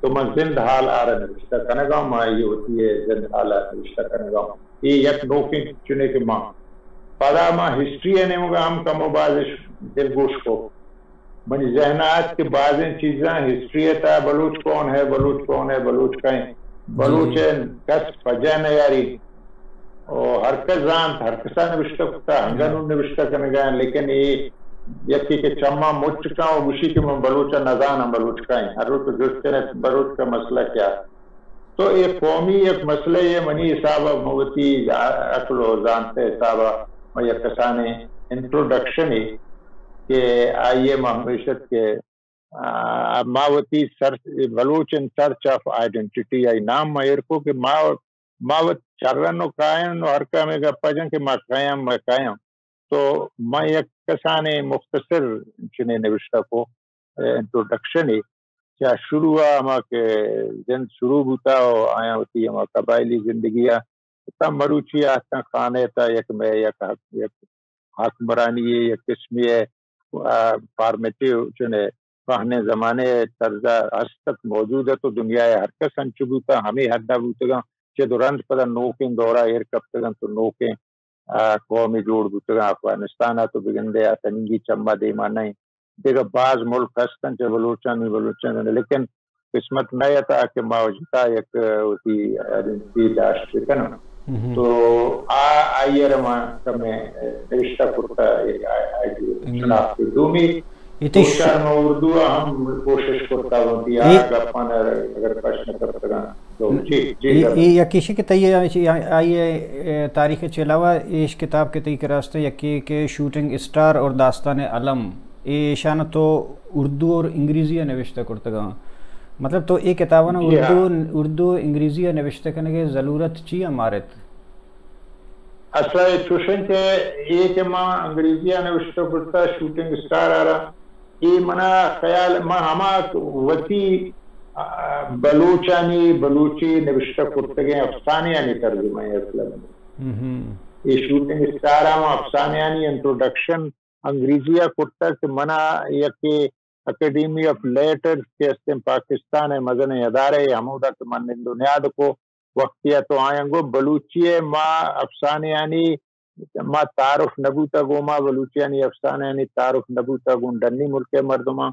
تو من زند حال آرا نبشتہ کنگا، من یہ وتی زند حال آرا نبشتہ کنگا۔ اے یک نوکیں چنے کہ ما پدا ما ہسٹری ء نیمگا ہم کم و بازش دلگوش کو۔ منی ذہن ء ات کہ بازیں چیزاں ہسٹری ء تہا بلوچ کون ہے، بلوچ کون ہے، بلوچ کئیں؟ جی، بلوچ جی۔ ء کس پجا نہ یاری۔ او ہر کس زانت، ہر کسا نبشتہ کتا، ہنگا نوں نبشتہ کنگا، لیکن اے یکے کہ چماں مچ کاں و گوشی کہ من بلوچ ء نزاناں، بلوچ کئیں؟ ہر روچ جست کنے بلوچ کا مسئلہ کیا؟ تو اے قومی یک مسئلہ یے، منی حساب ء من وتی عقل و زانت ء حساب ء من یک کسانیں انٹروڈکشنے کہ آئی ء من ہمیش ات کہ، آ، ما وتی search, Baloch in search of identity, آئی نام ما ایر کو کہ ما، ما وت چرن و کائن و ہر کمے گپا جن کہ ما کئے آں، ما کئے آں۔ تو من یک کسانیں مختصر چنے نبشتہ کو، انٹروڈکشنے، چہ شروع ء ہما کہ زند شروع بوتا و آیاں وتی ہما قبائلی زندگی ء تاں مروچی آتکاں خانہ ء تہ یک مئے یک حق-، یک حکمرانی ء یک قسمے ء، آ، فارمیٹیو چنے پہنیں زمانے ءِ طرز ءَ ہست ات، موجود ات و دنیا ءِ ہر کس انچو بوتاں، ہمے حد ءَ بوتگاں۔ چد و رند پدا نوکیں دور ءَ ایر کپتگ انت و نوکیں، آ، قومے جوڑ بوتگاں۔ افغانستان ءَ تو بگندے آ تنیگی چم ءَ دیما نہ انت۔ دگہ باز ملک ہست انت چہ بلوچانی، بلوچانی، لیکن قسمت نہ اتہ کہ ما جتا یک وتی آئیڈنٹی داشت بکناں۔ تو آ، آئی ءَ را ما کمے نوشتہ کرتا، یک آ-، آئی ڈی انگریزی۔ شناخت۔ دومی، اے تئی ش- کوشش ما اردو ءَ ہم کوشش کرتا وتی آ اے گپاں اگر پشت نہ کرتگاں۔ تو جی، جی، اے، جی۔ اے یک ایشی کہ تئی آئی، آئی، اے، تاریخ چہ علاوہ ایش کتاب کہ تئی کرا است، یکے کہ شوٹنگ اسٹار اور داستان علم، اے ایشان تو اردو اور انگریزی ءَ نوشتہ کرتگاں۔ مطلب تو اے کتاباں جی ہاں۔ اردو، اردو و انگریزی ءَ نوشتہ کنگ ءِ ضلورت چی ءَ مارت؟ اصل ءَ چوشیں کہ اے کہ ما انگریزی ءَ نوشتہ کرتا شوٹنگ اسٹار ءَ را، اے منا خیال ما ہما وتی، آ، بلوچانی، بلوچی نوشتہ کرتگیں افسانہانی ترجمہ ایں اصل ءَ۔ اے شوٹنگ اسٹار ءَ ما افسانہانی انٹروڈکشن انگریزی ءَ کرتگ کہ منا یک اکیڈیمی آف لیٹرز کہ استیں پاکستان ءِ مزنیں ادارہ اے، ہمودا کہ من نند و نیاد کو وقتی ءَ تو آیاں گو بلوچی ءِ ما افسانہانی ما تعارف نہ بوتگ، گوں ما بلوچیانی افسانہانی تعارف نہ بوتگ، گوں ڈنی ملک ءِ مردماں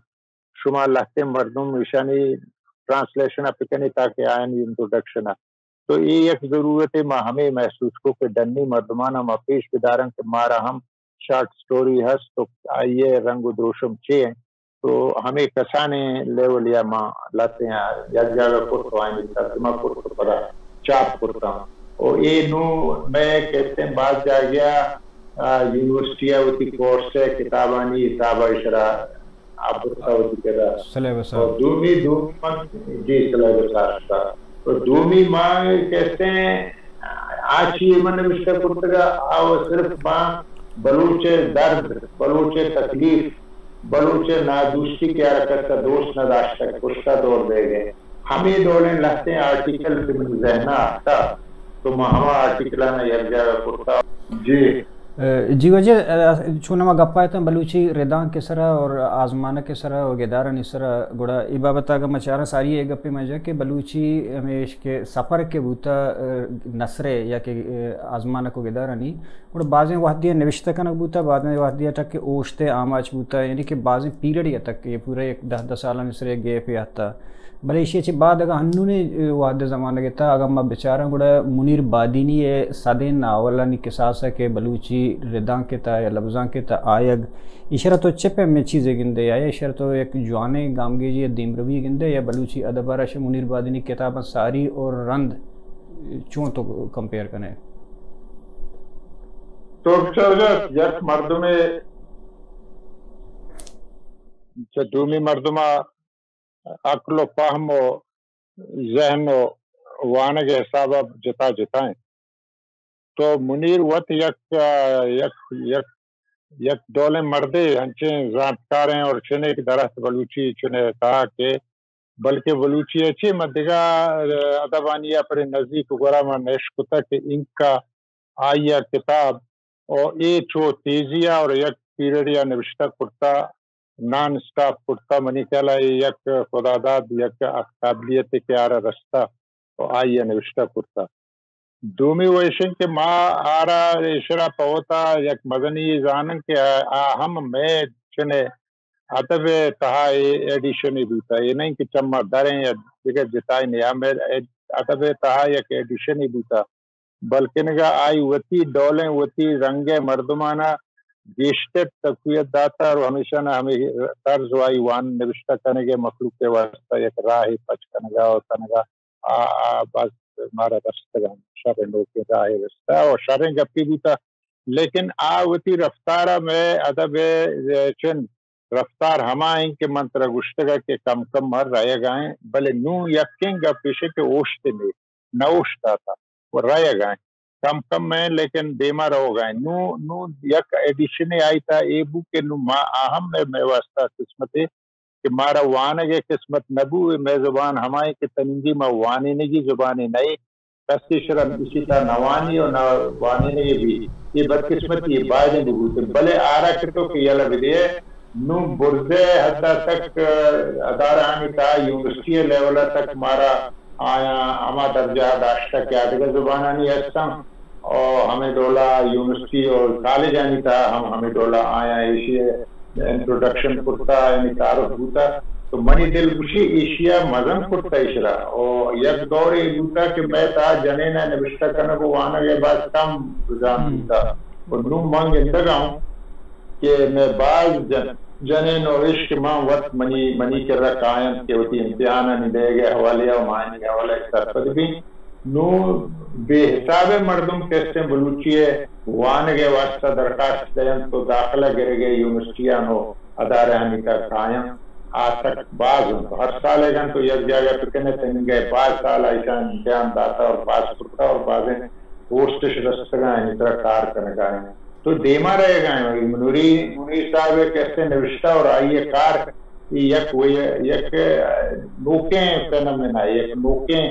شما لہتیں مردم ایشانی ٹرانسلیشن ءَ بکنے تاکہ آیانی انٹروڈکشن ءَ۔ تو اے یک ضرورتے ما ہمے محسوس کو کہ ڈنی مردماناں ما پیش بداراں کہ مارا ہم شارٹ سٹوری ہست تو آئی ءِ رنگ و دروشم چے انت۔ تو ہمے کسانیں لیول ءَ ما لہتیں یک جاگہ کرت و آیانی ترجمہ کرت و پدا چاپ کرتاں۔ و اے نوں مئے کہتیں باز جاگہ ءَ، آ، یونیورسٹی ءَ وتی کورس ءِ کتابانی حساب ءَ ایشرا آ برتا وتی کرا۔ سلیبس ءَ۔ و دومی، دومی من، جی، سلیبس ءَ آشتا۔ و دومی ما کہتیں آ چی من نوشتہ کرتگ ءَ، آ و صرف ما بلوچ ءِ درد، بلوچ ءِ تکلیف، بلوچ ءِ نادوستی کہ ہر کس ءَ دوست نہ داشتگ، پشتا دور دیگ ءَ۔ ہمے ڈولیں لہتیں آرٹیکل کہ منی ذہن ءَ آتکا، تو ما ہما آرٹیکلاناں یک جاگہ کرتا۔ جی۔ جی واجہ، چون ما گپا اتاں بلوچی ردانک ءِ سرا اور آزمانک ءِ سرا اور گدارانی سرا، گڑا اے بابت ءَ اگاں ما چاراں ساری اے گپے ما جا کہ بلوچی ہمیش کہ سفر کہ بوتا، نثر ءِ یا کہ آزمانک و گدارانی، گڑا بازیں وہدی ءَ نوشتہ کنگ بوتا، بازیں وہدی ءَ تک کہ اوشت ءِ آماچ بوتا، یعنی کہ بازیں پیریڈے ءَ تک کہ پورا یک دہ، دہ سالانی سرا یک گیپے آتا۔ بلے ایشی ءَ چہ بعد اگاں ہنونیں وہد ءِ زمانگ ءَ تھا اگاں ما بچاراں گڑا منیر بادینی ءِ سدیں ناولانی کساس ءَ کہ بلوچی ردانک ءِ تھا یا لبزانک ءِ تھا آیگ، ایشرا تو چہ پیمیں چیزے گندے؟ آیا ایشرا تو یک جوانیں گامگیجی یا دیمروی گندے یا بلوچی ادب ءَ را شہ منیر بادینی کتاباں ساری اور رند چون تو کمپیئر کنے؟ تو بچار جا، یک مردمے چہ دومی مردم ءَ عقل و فہم و ذہن و وانگ ءِ حساب ءَ جتا جتا انت۔ تو منیر وت یک، آ، یک، یک، یک ڈولیں مردے، انچیں زانتکاریں اور چنے کہ درحت بلوچی چنے تھا کہ بلکہ بلوچی ءَ چہ من دگہ ادبانی ءَ پرے نزیک گورا من اشکتہ کہ اینکا آئی ءِ کتاب و اے چو تیزی ءَ اور یک پیریڈے ءَ نوشتہ کرتا، نان اسٹاپ کرتا، منی خیال ءَ اے یک خداداد، یک قابلیتے کہ آرا رستہ و آئی ءَ نوشتہ کرتا۔ دومی و ایش انت کہ ما آرا ایشرا پہ وتا یک مزنی زانن کہ آ، آ ہم مئے چنے ادب ءِ تہا اے ایڈیشنے بوتا، اے نہ انت کہ چما دریں یا دگہ جتائیں، آ مئے ادب ءِ تہا یک ایڈیشنے بوتا، بلکنگا آئی وتی ڈولیں، وتی رنگ ءِ مردمانا گیشتر تقویت داتا اور ہمیشانا ہمے طرز و آئی وان نوشتہ کنگ ءِ مخلوق ءِ واسطہ یک راہے پچ کنگا و کنگا آ، آ بس مارا رستگ انت، شریں نوکیں راہے رستہ و شریں گپے بوتہ، لیکن آ وتی رفتار ءَ مئے ادب ءِ چن رفتار ہما انت کہ من ترا گوشتگ ءَ کہ کم کم ءَ رہیگ ءَ انت، بلے نوں یکیں گپ ایش انت کہ اوشت نے، نہ اوشتاتہ و رہیگ ءَ انت۔ کم کم ءَ لیکن دیما روگ ءَ انت۔ نوں، نوں یک ایڈیشنے آئی تھا اے بو کہ نوں ما آ ہم مئے، مئے واسطہ قسمتے کہ مارا وانگ ءِ قسمت نہ بو، اے مئے زبان ہمائیں کہ تنیگی ما وانینگی زبانے نہ ایں۔ کس ایشرا اسی تھا نہ وانی و نہ وانینگی بی۔ اے بدقسمتی، اے بایدیں ببوتیں۔ بلے آرا کہ تو کہ یلہ بدے، نوں برز ءِ حد ءَ تک، ادارہانی تہا یونیورسٹی ءِ لیول ءَ تک مارا آیاں ہما درجہ ءَ داشتگ کہ آ دگہ زبانانی ہستاں، اور ہمے ڈولا یونیورسٹی اور کالجانی تہا ہم ہمے ڈولا آیاں ایشی ءِ انٹروڈکشن کرتا، یعنی تعارف بوتا۔ تو منی دل گوشی ایشی ءَ مزن کرتا ایشرا۔ اور یک دورے بوتا کہ مئے تہا جنین ءِ نبشتہ کنگ و وانگ ءِ باز کم رجحان بوتا۔ اور نوں من گندگ ءَ اوں کہ مئے باز جن، جنین و اش کہ من وت منی، منی کرا کاینت کہ وتی امتحانانی دئیگ ءِ حوالے ءَ و ماہانی حوالہ ءَ سرپد بیں۔ نوں بے حسابیں مردم کہ استیں بلوچی ءِ وانگ ءِ واستہ درخواست دئینت و داخلہ گرگ ءِ یونیورسٹیاں و ادارہانی تہا کاینت، آ تک باز انت۔ ہر سال اگن تو یک جاگہ بکنے تنگہ باز سال ایشان امتحان داتا اور پاس کرتا اور بازیں پوسٹش رستگاں، آنی ترا کار کنگا انت۔ تو دیما رہگا انت۔ منوری منیر صاحب ءِ کہ استیں نوشتہ اور آئی ءِ کار، اے یک وے، یک نوکیں فینومینا، یک نوکیں،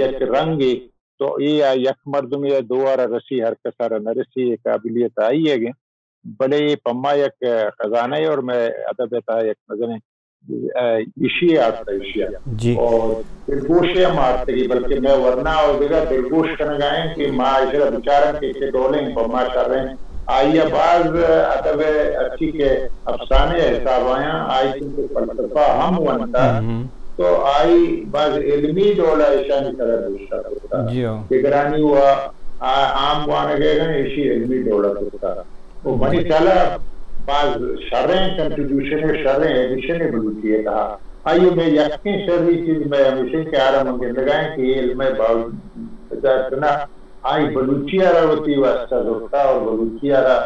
یک رنگے۔ تو اے آ یک مردمے ءَ دو وار رسی، ہر کس ءَ را نہ رسی، اے قابلیت آئی ءِ گیں۔ بلے اے پما یک خزانہ ءِ اور مئے ادب ءِ تہا یک مزنیں، ا، ایشی ءِ آرت ایشی ءَ۔ جی۔ اور دلگوشے ہم آرتگی، بلکہ مئے ورنا اور دگہ دلگوش کنگا انت کہ ما ایشرا بچارن کہ چہ ڈولیں پما شریں۔ آئی ءَ باز ادب ءِ ہرچی کہ افسانے ءِ حساب آیاں، آئی چونکہ فلسفہ ہم ونتا، تو آئی باز علمی ڈولا ایشانی سرا نوشتہ کرتا۔ جی ہو۔ دگرانی و آ، عام وانگ ءَ گن ایشی علمی ڈولا کرتا۔ و منی خیال ءَ باز شریں کنٹریبیوشن ءُ شریں ایڈیشن ءِ بلوچی ءِ تہا۔ آئی ءِ مئے یکیں شری چیز مئے ہمیش انت کہ آرا من گندگا ایں کہ اے علم ءِ باوجود نہ، آئی بلوچی ءَ را وتی واستہ زرتا اور بلوچی ءَ را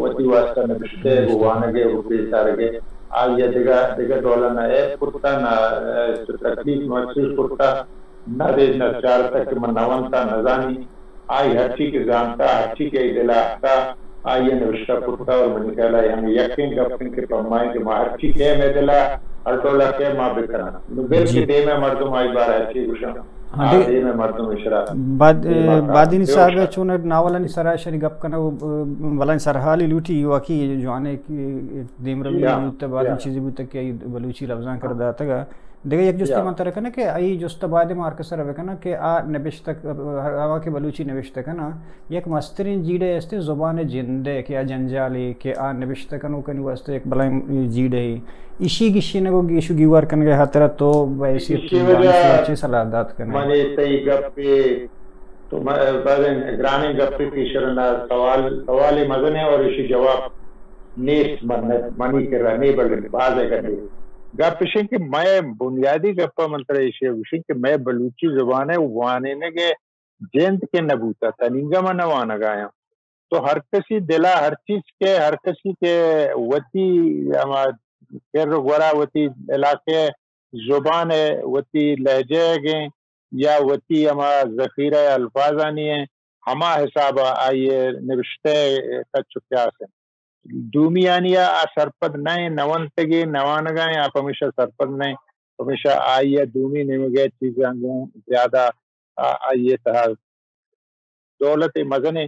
وتی واستہ نبشتہ ءُ وانگ ءُ پیسارگ ءَ آئی ءَ دگہ، دگہ ڈول ءَ نہ ایب کرتا، نہ، ءَ، تکلیف محسوس کرتا، نہ دے، نہ چارتا کہ من نہ ونتا، نہ زانی۔ آئی ہرچی کہ زانتا، ہرچی کہ آئی دل ءَ آتکا، آئی ءَ نبشتہ کرتا اور منی خیال ءَ ہمے یکیں گپ انت کہ پمائیں کہ ما ہرچی کہ مئے دل ءَ ہر ڈول ءَ کہ ما بکناں۔ نو بلکہ جی۔ دیم ءِ مردم آئی بارہ ءَ چی گوشاں؟ ہاں، آ دے-، دیم ءِ مردم اشرا بعد، دیم ءَ بادینی صاحب چون ناولانی سرا شری گپ کنگ، بلائیں سرحالی لوٹی، واقعی جوانے کہ دیم روی جی ہاں۔ بوت، بعد جی ہاں۔ چیزی بوت کہ بلوچی لفظاں کر داتگا۔ دگہ یک جستے یا۔ من ترا کناں کہ آئی جست ءَ باید ما ہر کس ءَ را بکناں کہ آ نبشتہ، ہوا کہ بلوچی نبشتہ کناں، یک مستریں جیڑے استیں زبان ءِ جند ءِ کہ آ جنجالے کہ آ نبشتہ کنوکانی واستہ یک بلائیں جیڑے۔ ایشی گیشینگ ءُ گیش ءُ گیوار کنگ ءِ ہاترا تو بہ حیثیت ایشی وجہ دانشور چی صلاح دات کنئے؟ من اے تئی گپ ءَ تو م-، بازیں گرانیں گپے پیش رنا سوال، سوالے مزنیں اور ایشی جواب نیست من، منی کرا نے بلے باز ءَ گندے۔ گپ اش انت کہ مئے بنیادی گپ ءَ من ترا ایشی ءَ گوشیں کہ مئے بلوچی زبان ءِ وانینگ ءِ جند کہ نہ بوتا، تنیگا ما نہ وانگا آیاں۔ تو ہر کسی دلا ہر چیز کہ ہر کسی کہ وتی ہما کر ءُ گورا وتی علاقے زبان ءِ وتی لہجہ ءِ گیں یا وتی ہما ذخیرہ الفاظانی ہیں، ہما حساب ءَ آئی ءِ نبشتہ ءِ کچ ءُ پیاس ہیں۔ دومی آنی ءَ آ سرپد نہ ایں، نہ ونتگے، نہ وانگا ایں، آ پمیشا سرپد نہ ایں۔ پمیشا آئی ءَ دومی نیمگ ءِ چیزاں گوں زیادہ آ-، آئی ءِ تہا دولت مزن ایں۔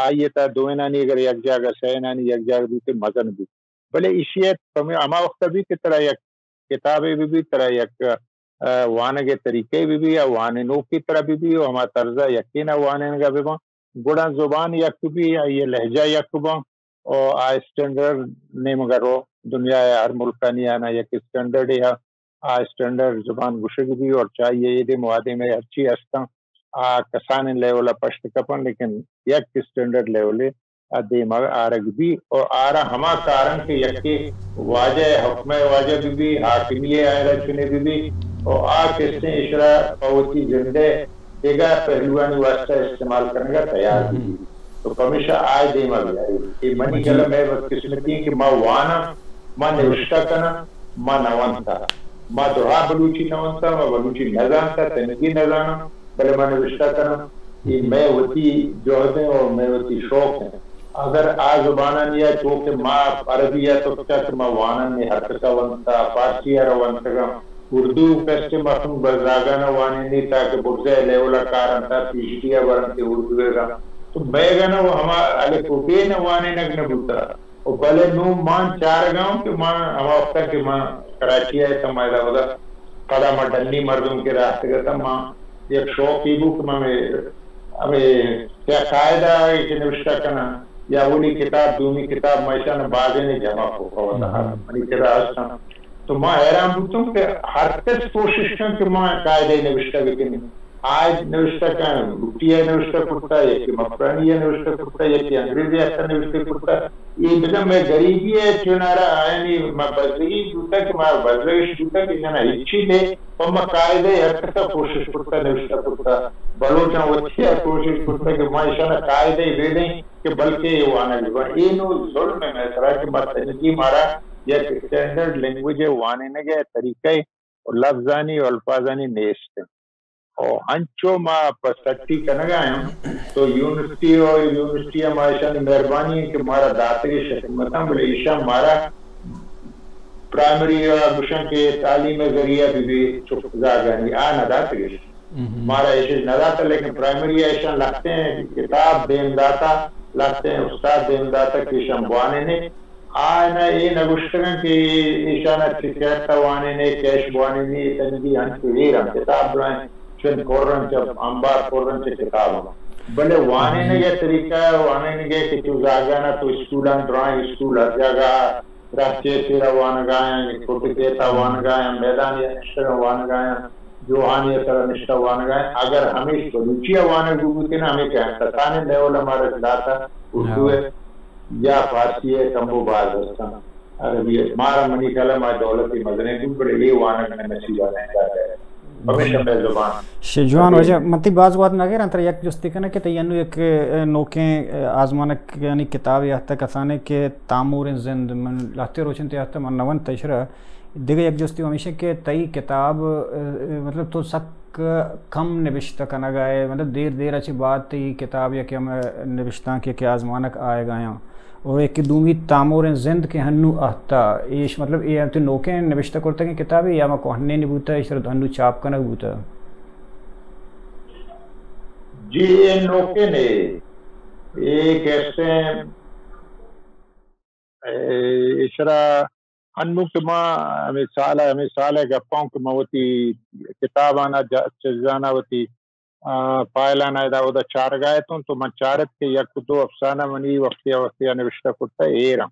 آئی ءِ تہا دوئینانی اگر یک جاگہ، سئینانی یک جاگہ بیت، مزن بیت۔ بلے ایشی ءَ پمے ہما وقت بیت کہ ترا یک کتابے بہ بیت، ترا یک، ءَ، وانگ ءِ طریقے بہ بیت یا وانینوکے ترا بہ بیت ءُ ہما طرز ءَ یکین ءَ وانینگ ءَ بہ باں، گڑا زبان یک بہ بیت، آئی ءِ لہجہ یک باں ءُ آ اسٹینڈرڈ نیمگ ءَ رو۔ دنیا ءِ ہر ملکانی آناں یک اسٹینڈرڈے ءَ آ اسٹینڈرڈ زبان گوشگ بی اور چاہیے اے دیم و آ دیم ءَ ہرچی ہستاں آ کسانیں لیول ءَ پشت کپن، لیکن یک اسٹینڈرڈ لیولے ءَ دیم ءَ آرگ بی اور آرا ہما کارن کہ یکے واجہ ءِ حکم ءِ واجہ بہ بی، حاکمی ءِ آئرا چنے بہ بی اور آ کسیں اشرا پہ وتی زند ءِ دگہ پہلوانی واسطہ استعمال کنگ ءَ تیار بہ بی۔ تو پمیشا آئے دیما بیاری۔ اے منی جی۔ گل ءَ مئے بدقسمتی ایں کہ ما واناں، ما نوشتہ کناں، ما نہ ونتا۔ ما دراہ بلوچی نہ ونتا، ما بلوچی نہ زانتا، تنیگی نہ زاناں، بلے ما نوشتہ کناں۔ اے مئے وتی جہد ایں اور مئے وتی شوق ایں۔ اگر آ زبانانی ءَ چو کہ ما عربی ءَ تو چا کہ ما واناں، مئے ہر کس ءَ ونتا، فارسی ءَ را ونتگاں، اردو کسے مخلوق بزاگان ءَ وانینی تاکہ برزا لیول ءَ کار انت، پی ایچ ڈی ءَ برنت اردو ءَ را۔ تو مئیگان ءَ ہما الف و بے نہ وانینگ نہ بوتا۔ و بلے نوں ما چارگا اوں کہ ما ہما وقتا کہ ما کراچی ءَ اتاں، ما ادا ودا پدا ما ڈنی مردم کہ راستگ اتاں، ما یک شوقی بو کہ ما ہمے، ہمے سیاہ قاعدہ ءَ کہ نوشتہ کناں، یا اولی کتاب، دومی کتاب، ما ایشاں بازینے جمع کو، وتا ہم۔ منی کرا ہستاں۔ تو ما حیران بوتوں کہ ہر کس کوشش کن کہ ما قاعدہ نوشتہ بکنیں۔ آ نوشتہ کن، بھٹی ءَ نوشتہ کرتا، یکے مکرانی ءَ نوشتہ کرتا، یکے انگریزی ءَ نوشتہ کرتا۔ اے بزاں مئے گریبی ءِ چنارا، یعنی ما بزگی بوتا کہ ما بزگش بوتا کہ نہ، نہ، ہچی نے، پہ ما قاعدہ ہر کسا کوشش کرتا، نوشتہ کرتا۔ بلوچاں وتی ءَ کوشش کرتا کہ ما ایشاں قاعدہ بدیں کہ بلکہ اے وانگ بہ بنت۔ اے نوں ظلم ءِ مئے سرا کہ ما تنیگی مارا یک اسٹینڈرڈ لینگویج ءِ وانینگ ءِ طریقہ ءُ لفظانی ءُ الفاظانی نیست انت۔ او انچو ما پہ سٹی کنگا ایں تو یونیورسٹی ءُ یونیورسٹی ءَ ما ایشانی مہربانی انت کہ مارا داتگش حکومتاں، بلے ایشاں مارا پرائمری ءَ گوشاں کہ تعلیم ءِ ذریعہ بہ بی چک زاگانی، آ نہ داتگش۔ مارا ایشی نہ داتا، لیکن پرائمری ءَ ایشاں لہتیں کتاب دیم داتا، لہتیں استاد دیم داتا کہ ایشاں بوانینے۔ آ نہ اے نہ گوشتگاں کہ ایشاں چہ کیت ءَ وانینے، کیش بوانینے، تنیگی انچو ایر انت، کتاب درائیں چن پر انت، چہ انبار پر انت چہ کتاباں۔ بلے وانینگ ءِ طریقہ، وانینگ ءِ کہ تو زاگانا تو اسکولاں درائیں، اسکول ہر جاگہ رہچے سیرا وانگایاں، کٹ کیتا وانگایاں، میدانی نشتگاں وانگایاں، جوہانی سرا نشتہ وانگایاں۔ اگر ہمیش بلوچی ءَ وانگ بوتین، ہمے کہ کسانیں لیول ءَ مارا داتا، اردو ءِ یا فارسی ءِ کمبو باز ہستاں۔ عربی ءِ مارا منی خیال ءَ ما دولتی مزنیں بوت، بلے اے وانگ مئے نصیب ءَ نہ داتا۔ پمیشا مئے زبان شے جوان۔ واجہ، من تئی باز وہد نہ گراں، ترا یک جستے کناں کہ تئی انو یک، اے، نوکیں، اے، آزمانکانی کتابے آتک کسانیں کہ تاموریں زند، من لہتے روچ انت آتک من نہ ونت تئی سرا۔ دگہ یک جستے ہمیش انت کہ تئی کتاب، اے، مطلب تو سک کم نبشتہ کنگا ئے، مطلب دیر دیر ءَ چہ بعد تئی کتاب یا کہ ہم نبشتانک یا کہ آزمانک آیگایاں۔ و یکے دومی تاموریں زند کہ ہنو اہتا، ایش مطلب اے ہم تو نوکیں نبشتہ کرتگیں کتابے یا ما کوہنیں بوتا، ایش ہنو چاپ کنگ بوتا؟ جی، اے نوکیں نے، اے کیسے، اے، ایشرا انو کہ ما ہمے سال ءَ، ہمے سال ءِ گپاں کہ ما وتی کتابانا جا-، چیزانا وتی، آ، فائلانا ادا اودا چارگا اتوں تو من چارت کہ یک دو افسانہ منی وقتی ءَ وقتی ءَ نبشتہ کرتا ایراں۔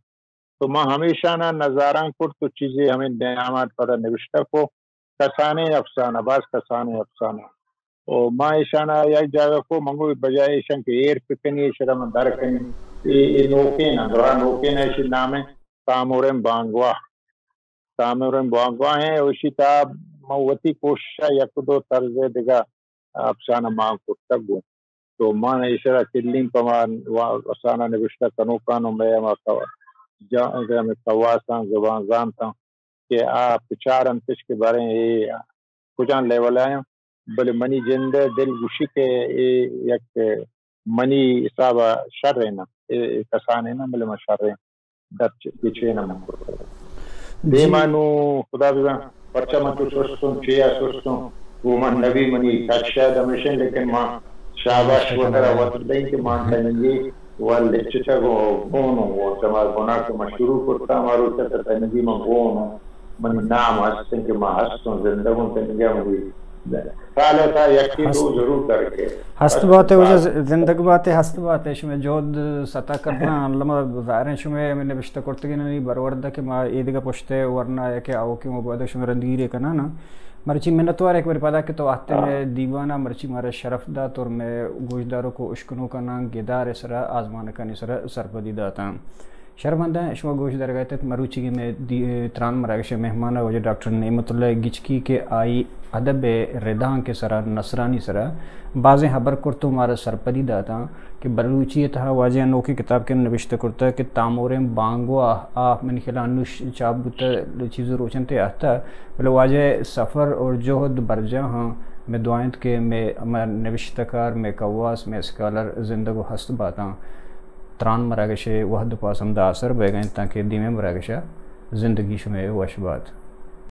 تو ما ہمیشانا نظاراں کرت تو چیزے ہمے نیامات پدا نبشتہ کو، کسانیں افسانہ، باز کسانیں افسانہ۔ و ما ایشانا یک جاگہ کو، من گو بجائے ایشان کہ ایر پکنی، ایشرا من در کنی۔ اے، اے نوکین ءَ، درا نوکین ءَ ایشی نام ءَ تاموریں بانگواہ۔ تاموریں بانگواہ ایں، ایشی تا من وتی کوشش ءَ یک دو طرز دگہ افسانہ مان کرتگ گوں۔ تو من ایشرا چلیں پہ ما وا-، افسانہ نبشتہ کنوکان و مئے ہما کو-، جا-، ہمے کواساں، زبان زانتاں کہ آ بچار انتش کہ باریں اے کجام لیول ءَ آیاں، بلے منی جند ءِ دل گوشی کہ اے یک منی حساب ءَ شریں نہ، اے، اے کسانیں نہ، بلے من شریں درچ-، گچین ءَ من کرتگ۔ جی۔ دیما نوں خدا بزاں، پرچا من تو سستوں، چیا سستوں، گوں من نبی منی کچ شاید ہمیشیں، لیکن ما شاباش وترا وت دئیں کہ ما تنیگی و لچتگ و گون و چما گناہ کہ ما شروع کرتا، ما روچ تا تنیگی ما گون و منی نام ہستیں کہ ما ہستوں، زندگوں، تنیگا منی سال تا یکی دو ہست۔ ضرور در کے۔ ہست بات ئے، واجہ ز-، زندگ بات ئے، ہست بات ئے، شمئے جہد ستا کتنا، الما ظاہریں شمئے ہمے نبشتہ کرتگینانی برورد کہ ما ایدگہ پشت ورنا یا کہ آوکیں مبادہ شمئے رندگیری کنانا۔ مرچی منتوار یک بری پدا کہ تو آتے مئے دیوانا مرچی مارا شرف دات اور مئے گوشداروک و اشکنوکاناں گدار سرا آزمانکانی سرا سرپدی داتاں۔ شرمنداں شما گوش درگا اتت مروچیگیں مئے دی-، تران مراگش ءِ مہمان ءَ واجہ ڈاکٹر نعمت اللہ گچکی کہ آئی ادب ءِ ردانک ءِ سرا، نثرانی سرا بازیں ہبر کرت و مارا سرپدی داتاں کہ بلوچی ءِ تہا واجہ نوکیں کتاب کہ نبشتہ کرتگ کہ تاموریں بانگواہ، آ منی خیال ءَ انوش چاپ بوتہ، چیز روچن تے آتہ، بلے واجہ سفر اور جہد برجاہ آں۔ مئے دعا انت کہ مئے ہما نبشتہ کار، مئے کواس، مئے اسکالر زندگ و ہست باتاں۔ تران مراگش ءِ وہد ءُ پاس ہمدا آسر بئیگ ءَ انت تانکہ دیمیں مراگش ءَ زندگی شمئے وش بات۔